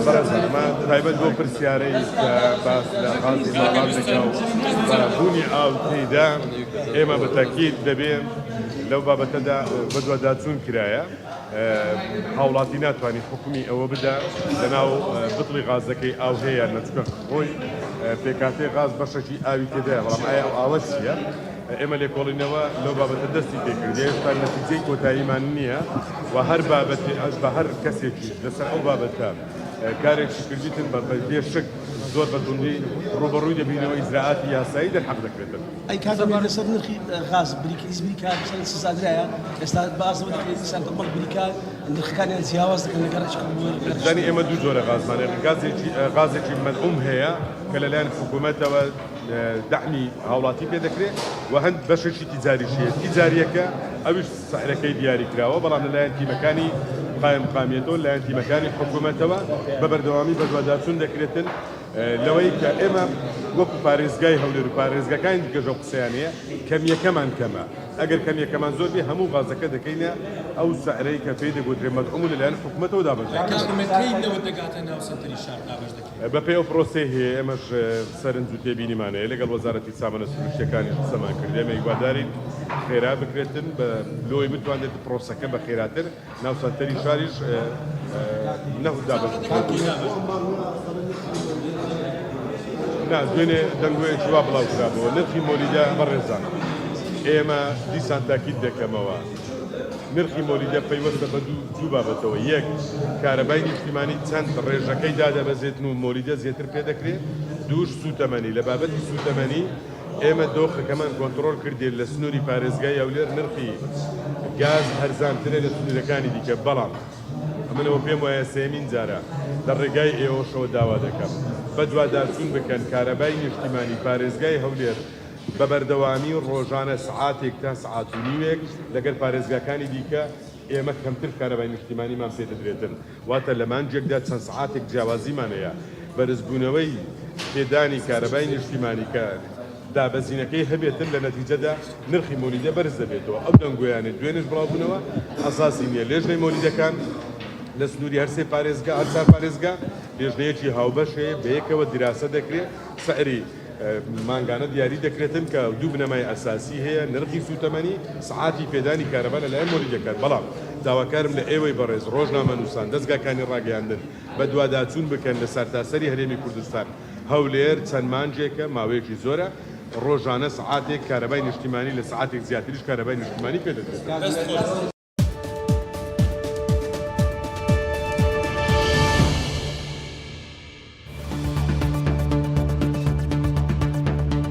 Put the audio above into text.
بەڕێزان ئەمە تایبەت بۆ پرسیارەی کە باس لە غازی ماڵان دەکا و بە بوونی ئاو تێیدا ئێمە بە تاکید دەبێ لەو بابەتەدا بەدواداچوون کرایە هاوڵاتی ناتوانانی حکومی ئەوە بدا لەناو بتڵی غازەکەی ئاو هەیە یان نە چونکە خۆی پێکهاتەی غاز بەشێکی ئاوی تێدایە بەڵام ئایا ئەو ئاوە چییە؟ ئێمە لێکۆڵینەوە لەو بابەتە دەستی پێکرد هێشتا نەتیجەی کۆتاییمان نییە و هەر بابەتی ئەش بە هەر کەسێکیش لەسەر ئەو بابەتە کارێکی کردیتن بە بێ شک زۆر بە توندی ڕووبەڕووی دەبینەوە ئیجرائاتی یاسایی دەرحەق دەکرێتن. ئەی کاک ئەمیر لەسەر نرخی غاز بریکریز بریکار چەند سزادرایە ئێستا باس لەوە دەکرێت دیسان کۆمەڵ بریکار نرخەکانیان جیاواز دەکەن لەگەڵ زانی ئێمە دوو جۆرە غازمان هەیە گازێکی غازێکی مەدعوم هەیە کە لەلایەن حکوومەتەوە دەعمی هاوڵاتی پێ دەکرێت و هەند بەشێکی تیجاریش هەیە تیجاریەکە ئەویش سعرەکەی دیاری کراوە بەڵام لەلایەن تیمەکانی قایمقامیەتەوە لەلایەن تیمەکانی حکوومەتەوە بە بەردەوامی بەدواداچوون دەکرێتن لەوەی کە ئێمە وەکو پارێزگای هەولێر و پارێزگاکانی دیکەش ئەو قسەیان هەیە کەمییەکەمان کەمە ئەگەر کەمییەکەمان زۆر بێ هەموو غازەکە دەکەینە ئەو سعرەی کە پێی دەگوترێ مەدعوم و لەلایەن حکومەتەوە دابەش دەکرێت. کاک کەی نەوت دەگاتە ناو سەنتەری شار دابەش دەکرێت؟ بەپێی ئەو پرۆسەی هەیە ئێمەش سەرنج و تێبینیمان هەیە لەگەڵ وەزارەتی سامانە سروشتیەکانیش قسەمان کرد ئێمە هیوادارین خێرا بکرێتن بە لۆی بتوانرێت پرۆسەکە بە خێراتر ناو سەنتەری شاریش نەوت دابەش بکرێت. نا دوێنێ دەنگۆیەکی وا بڵاو کرابەوە نرخی مۆلیدە بەڕێزان ئێمە دیسان تاکید دەکەمەوە نرخی مۆلیدە پەیوەستە بە دوو بابەتەوە یەک کارەبای نیشتیمانی چەند ڕێژەکەی دادەبەزێتن و مۆلیدە زیاتر پێ دەکرێت دووش سوتەمەنی لە بابەتی سوتەمەنی ئێمە دۆخەکەمان کۆنتڕۆڵ کردیە لە سنووری پارێزگای هەولێر نرخی گاز هەرزانترە لە سنوورەکانی دیکە، بەڵام من ئەوە پێم وایە سێیەمین جارە لە ڕێگای ئێوەشەوە داوا دەکەم بەدواداچوون بکەن کارەبای نیشتیمانی پارێزگای هەولێر بە بەردەوامی ڕۆژانە سەعاتێک تا سەعات و نیوێک لەگەل پارێزگاکانی دیکە ئێمە کەمتر کارەبای نیشتیمانیمان پێ دەدرێتن. واتە لە مانگێکدا چەند سەعاتێک جیاوازیمان هەیە، بەرزبوونەوەی پێدانی کارەبای نیشتیمانی کە دابەزینەکەی هەبێتن لە نەتیجەدا نرخی مۆلیدە بەرز دەبێتەوە، ئەو دەنگۆیانەی دوێنێش بڵاوبوونەوە ئەساسی نییە، لێژنەی مۆلیدەکان لە سنووری هەرسێ پارێزگا هەر چار پارێزگا لێژنەیەکی هاوبەش هەیە بەیەکەوە دیراسە دەکرێت سعری مانگانە دیاری دەکرێتن کە دوو بنەمای ئەساسی هەیە، نرخی سووتەمەنی، سەعاتی پێدانی کارەبا لەلایەن مۆلیدەکان، بەڵام داواکارم لە ئێوەی بەڕێز ڕۆژنامەنووسان، دەزگاکانی ڕاگەیاندن بەدواداچوون بکەن لە سەرتاسەری هەرێمی کوردستان، هەولێر چەند مانگێکە، ماوەیەکی زۆرە، ڕۆژانە سەعاتێک کارەبای نیشتیمانی لە سەعاتێک زیاتریش کارەبای نیشتیمانی پێدەدرێتن.